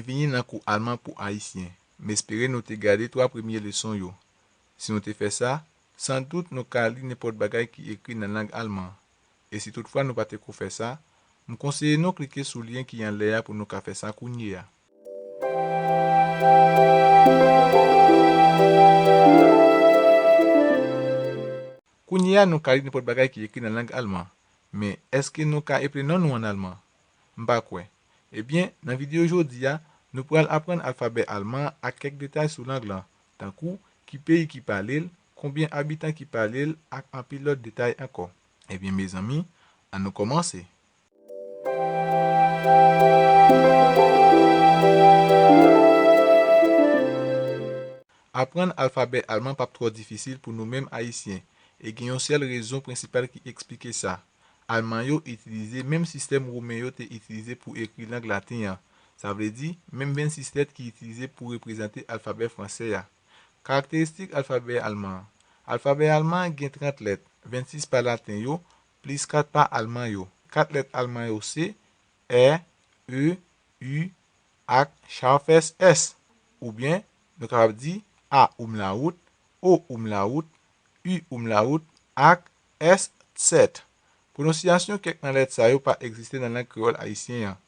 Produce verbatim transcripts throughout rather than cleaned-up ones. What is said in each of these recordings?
Byenvini nan kou alman pou Ayisyen. M espere nou te gade twa premye leson yo. Si nou te fè sa, sandout nou ka li nenpòt bagay ki ekri nan lang alman. E si toutfwa nou pa te ko fè sa, m konseye nou klike sou lyen ki anlè a pou nou ka fè sa kounye a. Kounye a, nou ka li nenpòt bagay ki ekri nan lang alman. Men, èske nou ka eple non nou ann alman? M pa kwè. Ebyen, nan videyo jodi a, nou pral aprann alfabè alman an ak kèk detay sou lang lan, tankou ki peyi ki pale l, konbyen abitan ki pale l, ak anpil lòt detay ankò. Ebyen, mezanmi, ann nou kòmanse. Aprann alfabè alman p ap twò difisil pou nou menm Ayisyen, e gen yon sèl rezon prensipal ki eksplike sa. Alman yo itilize menm sistèm Women yo te itilize pou ekri lang laten an, sa vle di, menm vennsis lèt ki itilize pou reprezante alfabè fransè a. Karakteristik alfabè alman an. Alfabè alman an gen trant lèt, vennsis pa laten yo, plis kat pa alman yo. Kat lèt alman yo se è, e, u, ak scharfes S, oubyen nou kapab di A umlaut, O umlaut, U umlaut, ak S Z. Pwononsyasyon kèk nan lèt sa yo pa egziste nan lang kreyòl ayisyen an.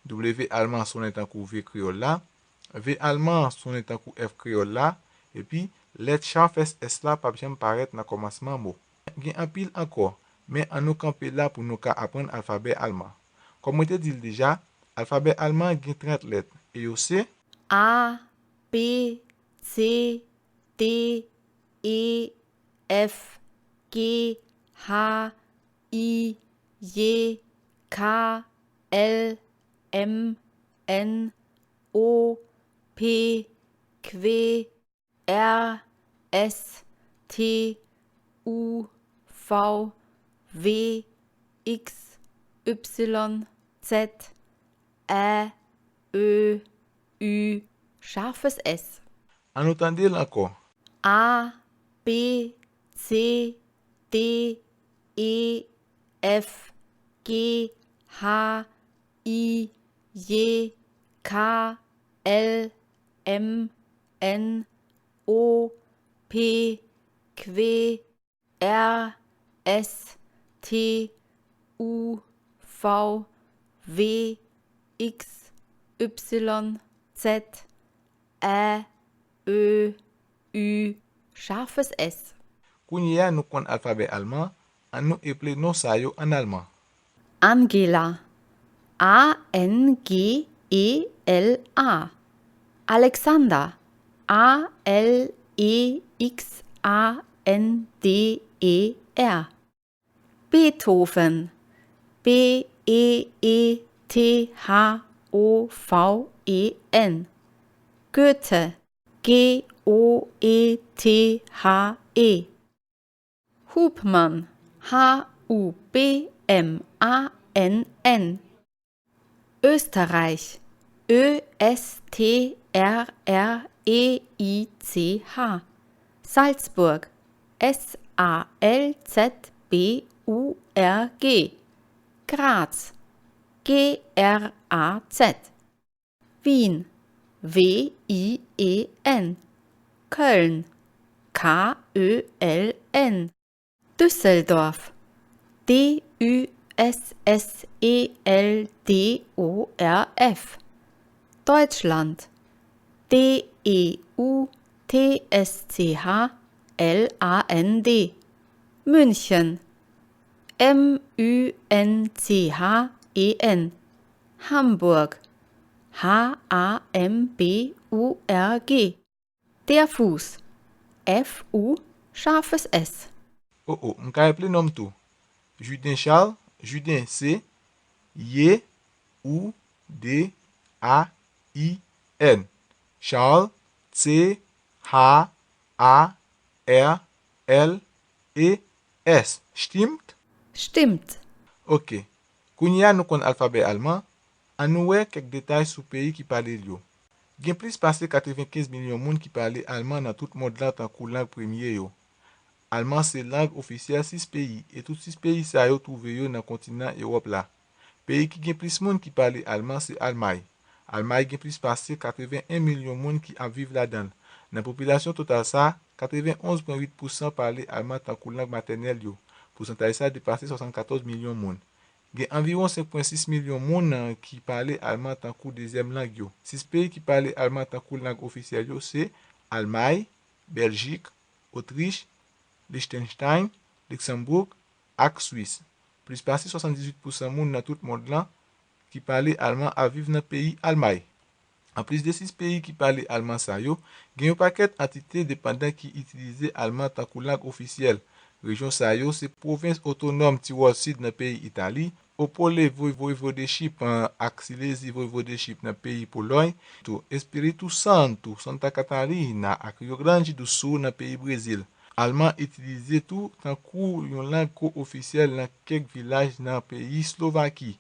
W alman sonnen tankou V kreyòl la, V alman sonnen tankou F kreyòl la, epi lèt scharfes S la p ap janm parèt nan kòmansman mo. Gen anpil ankò, men ann nou kanpe la pou nou ka aprann alfabè alman. Kòm mwen te di l deja, alfabè alman an gen trant lèt, e yo se A, B, C, D, E, F, G, H, I, J, K, L, M, N, O, P, Q, R, S, T, U, V, W, X, Y, Z, E, E, U, scharfes S. Ann nou tande l ankò. A, B, C, D, E, F, G, H, I, J, K, L, M, N, O, P, Q, R, S, T, U, V, W, X, Y, Z, E, E, U, scharfes S. Kounye a nou konn alfabè alman, ann nou eple non sa yo ann alman. Angela, A N G E L A. Alexander, A L E X A N D E R. Beethoven, B E E T H O V E N. Goethe, G O E T H E. Hupmann, H U P M A N N. Österreich, Ö S T R R E I C H. Salzburg, S A L Z B U R G. Graz, G R A Z. Wien, W I E N. Köln, K Ö L N. Düsseldorf, D Ü S S E L D O R F. Deutschland, D E U T S C H L A N D. München, M Ü N C H E N. Hamburg, H A M B U R G. Der Fuss, F U, scharfes S. O, o, m ka eple non m tou. Juden Charles, Juden se Y U D A I N. Charles, C H A R L E S. Stimmt? Stimmt. Ok. Kounye a nou konn alfabè alman, ann nou wè kèk detay sou peyi ki pale l yo. Gen plis pase katrevenkenz milyon moun ki pale alman nan tout mond lan tankou lang premye yo. Alman se lang ofisyèl sis peyi, e tout sis peyi sa yo twouve yo nan kontinan Ewòp la. Peyi ki gen plis moun ki pale alman se Almay. Almay gen plis pase katreven en milyon moun ki ap viv ladan l. Nan popilasyon total sa, katreven onz pwen uit pousan pale alman tankou lang matènèl yo. Pousantaj sa depase swasannkatòz milyon moun. Gen anviwon senk pwen sis milyon moun ki pale alman tankou dezyèm lang yo. Sis peyi ki pale alman tankou lang ofisyèl yo se Almay, Bèljik, Otrich, Liechtenstein, Luksanboug ak Swis. Plis pase swasanndizuit pousan moun nan tout mond lan ki pale alman ap viv nan peyi Almay. Anplis de sis peyi ki pale alman sa yo, gen yon pakèt antite endepandan ki itilize alman tankou lang ofisyèl. Rejyon sa yo se pwovens otonòm Tiwòl Sid nan peyi Itali, Opole Voivodeship ak Silezi Voivodeship nan peyi Polòy, tou Espiritu Santo, Santa Catarina ak Rio Grande do Sul nan peyi Brezil. Alman itilize tou tankou yon lang ko-ofisyèl nan kèk vilaj nan peyi Slovaki.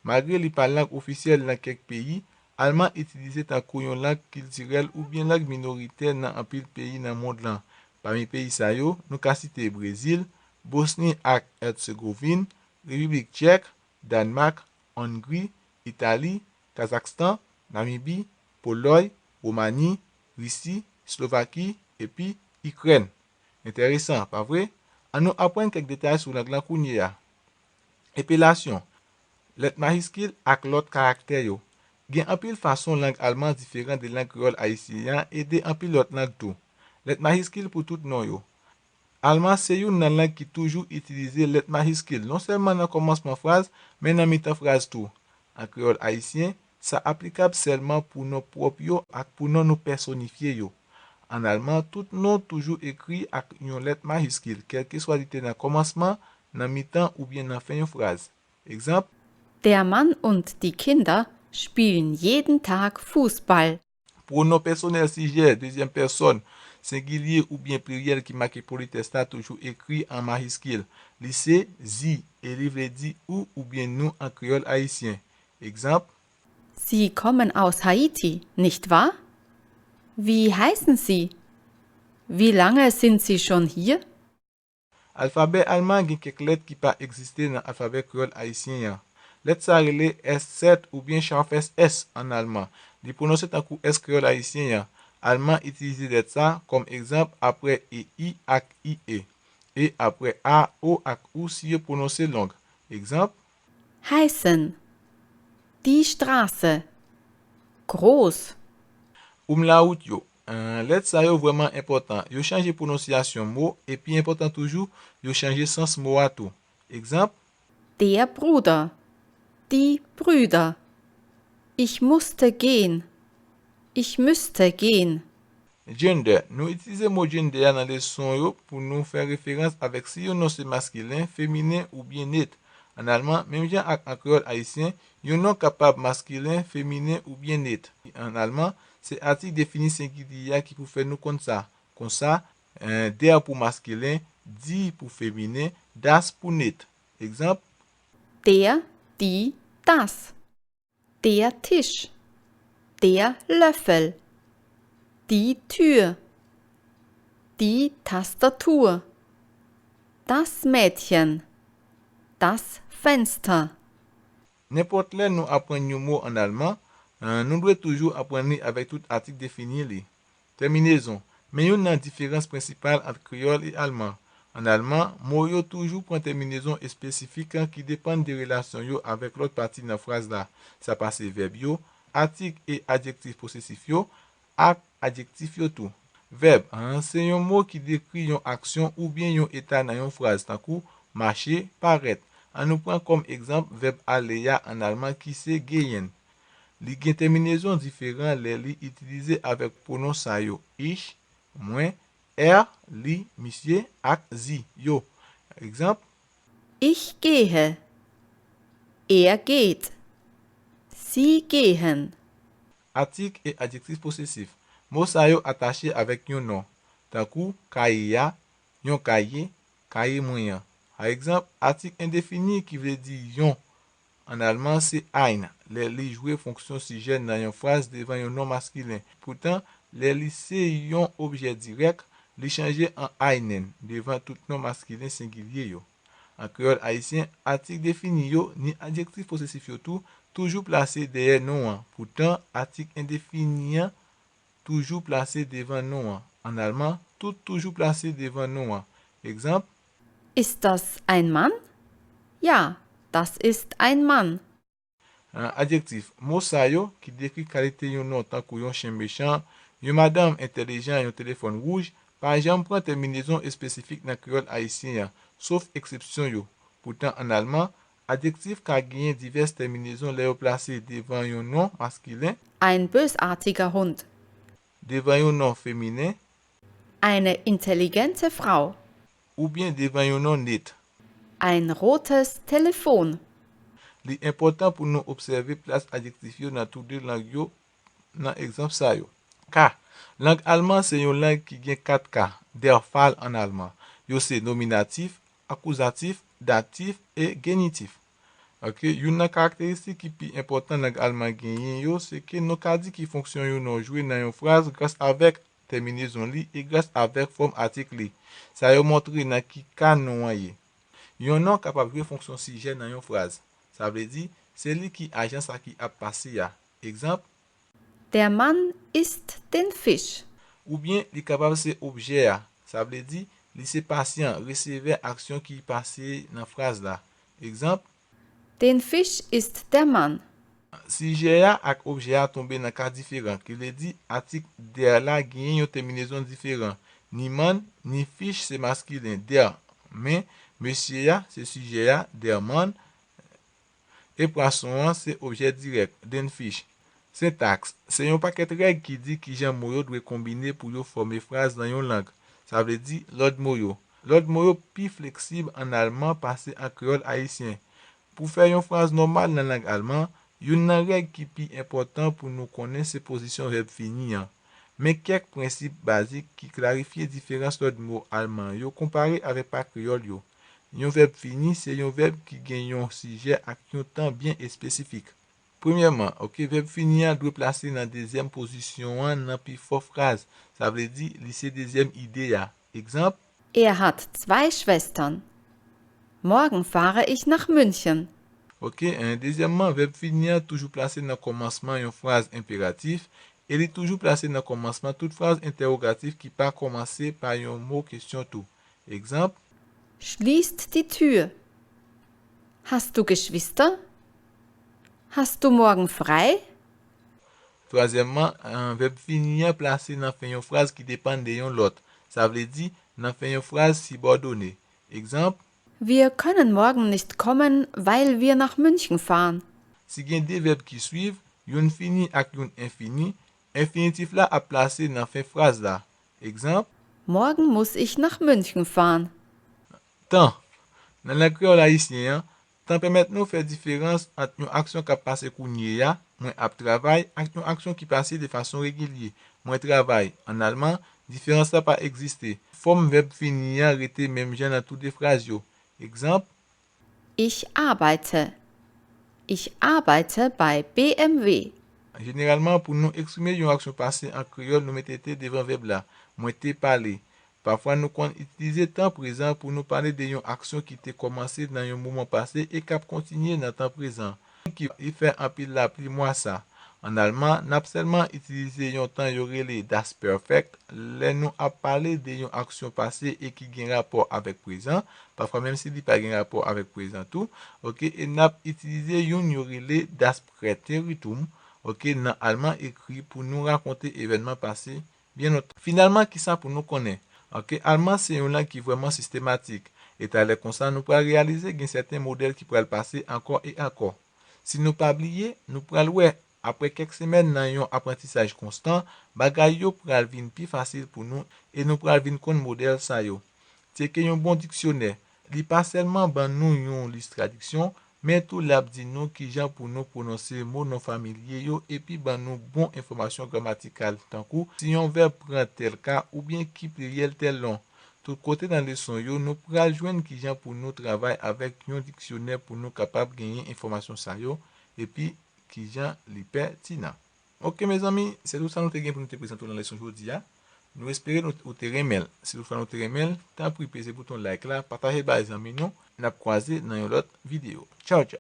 Malgre li pa lang ofisyèl nan kèk peyi, alman itilize tankou yon lang kiltirèl oubyen lang minoritè nan anpil peyi nan mond lan. Pami peyi sa yo, nou ka site Brezil, Bosni ak Ètsegovin, Repiblik Tchèk, Dànmak, Ongri, Itali, Kazakstan, Namibi, Polòy, Womani, Risi, Slovaki, epi Ikrèn. Enteresan, pa vre? Ann nou aprann kèk detay sou lang lan kounye a. Epelasyon, lèt majiskil ak lòt karaktè yo. Gen anpil fason lang alman diferan de lang kreyòl ayisyen an e de anpil lòt lang tou. Lèt majiskil pou tout non yo. Alman se youn nan lang ki toujou itilize lèt majiskil, non sèlman nan kòmansman fraz, men nan mitan fraz tou. An kreyòl ayisyen, sa aplikab sèlman pou non pwòp yo ak pou non nou pèsonifye yo. An alman, tout non toujou ekri ak yon lèt majiskil, kèlkeswa li te nan kòmansman, nan mitan oubyen nan fen yon fraz. Egzanp, Der Mann und die Kinder spielen jeden Tag Fußball. Pwonon pèsonèl sijè, dezyèm pèsòn, sengilye oubyen pliryèl ki make politès la toujou ekri an majiskil. Li se zi e li vle di ou oubyen nou an kreyòl ayisyen. Egzanp, Sie kommen aus Haiti, nicht wahr? Wie heißen Sie? Wie lange sind Sie schon hier? Alfabè alman gen kèk lèt ki pa egziste nan alfabè kreyòl ayisyen an. Lèt sa rele S sèt oubyen Scharfes S an alman. Li pwononse tankou S kreyòl ayisyen an. Alman itilize lèt sa kòm egzanp apre E I ak I E, e apre A, O ak U si yo pwononse long. Egzanp, Heißen, die Straße, groß. Oumlawout yo. Lèt sa yo vrèman enpòtan. Yo chanje pwononsyasyon mo, e pi enpòtan toujou, yo chanje sans mo a tou. Egzanp, Der Bruder, die Brüder. Ich musste gehen. Ich müsste gehen. Gender. Nou itilize mo gender a nan leson yo pou nou fè referans avèk si yon non se maskilen, feminen oubyen net. An alman, menm jan ak an kreyòl ayisyen, yon non kapab maskilen, feminen oubyen net. An alman, se atik defini sengilye a ki pou fè nou konn sa. Konsa, der pou maskilen, die pou feminen, das pou net. Egzanp, Der, die, das. Der Tisch, der Löffel, die Tür, die Tastatur, das Mädchen, das Fenster. Nenpòt lè nou aprann yon mo an alman, nou dwe toujou aprann li avèk tout atik defini li. Tèminezon. Men youn nan diferans prensipal ant kreyòl e alman. An alman, mo yo toujou pran tèminezon espesifik ki depann de relasyon yo avèk lòt pati nan fraz la. Sa pa se vèb yo, atik e adjektif posesif yo, ak adjektif yo tou. Vèb, se yon mo ki dekri yon aksyon oubyen yon eta nan yon fraz, tankou mache, parèt. Ann nou pran kòm egzanp vèb ale a an alman ki se gehen. Li gen tèminezon diferan lè li itilize avèk pwonon sa yo, ich, mwen, er, li, misye, ak sie, yo. Egzanp, Ich gehe. Er geht. Sie gehen. Atik e adjektif posesif. Mo sa yo atache avèk yon non, tankou kaye a, yon kaye, kaye mwen an. Pa egzanp, atik endefini ki vle di yon an alman se ein, lè li jwe fonksyon sijè nan yon fraz devan yon non maskilen. Poutan, lè li se yon objè dirèk, li chanje an einen devan tout non maskilen sengilye yo. An kreyòl ayisyen, atik defini yo, ni adjektif posesif yo tou, toujou plase dèyè non an. Poutan, atik endefini an toujou plase devan non an. An alman, tut toujou plase devan non an. Egzanp, Ist das ein Mann? Ja, das ist ein Mann. Adjektif, mo sa yo ki dekri kalite yon non tankou yon chen mechan, yon madanm entèlijan, yon telefòn wouj, pa janm pran tèminezon espesifik nan kreyòl ayisyen an, sof eksepsyon yo. Poutan, ann alman, adjektif ka genyen divès tèminezon lè yo plase devan yon non maskilen, Ein bösartiger Hund. Devan yon non feminen, Eine intelligente Frau. Oubyen devan yon non net. Ein rotes Telefon. Li enpòtan pou nou obsève plas adjektif yo nan toude lang yo nan egzanp sa yo. Ka, lang alman se yon lang ki gen kat ka, der Fall ann alman. Yo se nominatif, akuzatif, datif e genitif. Ok, youn nan karakteristik ki pi enpòtan lang alman genyen yo se ke nou ka di ki fonksyon yon non jwe nan yon fraz gras avèk tèminezon li e gras avèk fòm atik li. Sa yo montre nan ki ka non an ye. Yon non kapab jwe fonksyon sijè nan yon fraz. Sa vle di, se li ki ajan sa ki ap pase a. Egzanp, Der Mann isst den Fisch. Oubyen li kapab se objè a. Sa vle di, li se pasyan, resevè aksyon ki pase nan fraz la. Egzanp, Den Fisch isst der Mann. Sijè a ak objè a tonbe nan ka diferan, ki vle di atik der la genyen yon tèminezon diferan. Ni Mann, ni Fisch se maskilen, der. Men, mesye a se sijè a, der Mann, e pwason an se objè dirèk, den Fisch. Sentaks, se yon pakèt règ ki di kijan mo yo dwe konbine pou yo fòme fraz nan yon lang. Sa vle di, lòd mo yo. Lòd mo yo pi fleksib ann alman pase an kreyòl ayisyen. Pou fè yon fraz nòmal nan lang alman, youn nan règ ki pi enpòtan pou nou konnen se pozisyon vèb fini an. Men kèk prensip bazik ki klarifye diferans lòd mo alman yo konpare avèk pa kreyòl yo. Yon vèb fini se yon vèb ki gen yon sijè ak yon tan byen espesifik. Premyèman, ok, vèb fini an dwe plase nan dezyèm pozisyon an nan pifò fraz. Sa vle di, li se dezyèm ide a. Egzanp, Er hat zwei Schwestern. Morgen fahre ich nach München. Ok, dezyèmman, vèb fini an toujou plase nan kòmansman yon fraz enperatif e li toujou plase nan kòmansman tout fraz entèwogatif ki pa kòmanse pa yon mo kesyon tou. Egzanp, Schließt die Tür. Hast du Geschwister? Hast du morgen frei? Twazyèmman, vèb fini an plase nan fen yon fraz ki depann de yon lòt. Sa vle di, nan fen yon fraz sibòdone. Egzanp, Wir können morgen nicht kommen, weil wir nach München fahren. Si gen de vèb ki swiv, youn fini ak youn enfini, enfinitif la ap plase nan fen fraz la. Egzanp, Morgen muss ich nach München fahren. Tan. Nan lang kreyòl ayisyen an, tan pèmèt nou fè diferans ant yon aksyon k ap pase kounye a, mwen ap travay, ak yon aksyon ki pase de fason regilye, mwen travay. Ann alman, diferans la pa egziste. Fòm vèb fini an rete menm jan nan toude fraz yo. Egzanp, Ich arbeite. Ich arbeite bei B M W. Jeneralman, pou nou eksprime yon aksyon pase an kreyòl, nou mete te devan vèb la. Mwen te pale. Pafwa, nou konn itilize tan prezan pou nou pale de yon aksyon ki te kòmanse nan yon moman pase e k ap kontinye nan tan prezan. Ki, li fè anpil lapli mwa sa. Ann alman, n ap sèlman itilize yon tan yo rele das Perfekt lè nou ap pale de yon aksyon pase e ki gen rapò avèk prezan, pafwa menm si li pa gen rapò avèk prezan tou, ok, e n ap itilize youn yo rele das Präteritum, ok, nan alman ekri pou nou rakonte evènman pase byen lontan. Finalman, kisa pou nou konnen? Ok, alman se yon lang ki vrèman sistematik, e talè konsa nou pral reyalize gen sèten modèl ki pral pase ankò e ankò. Si nou pa bliye, nou pral wè, apre kèk semèn nan yon aprantisaj konstan, bagay yo pral vin pi fasil pou nou e nou pral vin konn modèl sa yo. Tcheke yon bon diksyonè. Li pa sèlman ban nou yon lis tradiksyon, men tou l ap di nou kijan pou nou pwononse mo non familye yo epi ban nou bon enfòmasyon gramatikal, tankou si yon vèb pran tèl ka oubyen ki pliryèl tèl non. Tout kote nan leson yo, nou pral jwenn kijan pou nou travay avèk yon diksyonè pou nou kapab genyen enfòmasyon sa yo, epi kijan li pètinan. Ok, mezanmi, se tout sa nou te gen pou nou te prezante w nan leson jodi a. Nou espere nou, ou te renmen l. Si toutfwa nou te renmen l, tanpri peze bouton like la, pataje bay zanmi nou. N ap kwaze nan yon lòt videyo. Tchaw, tchaw.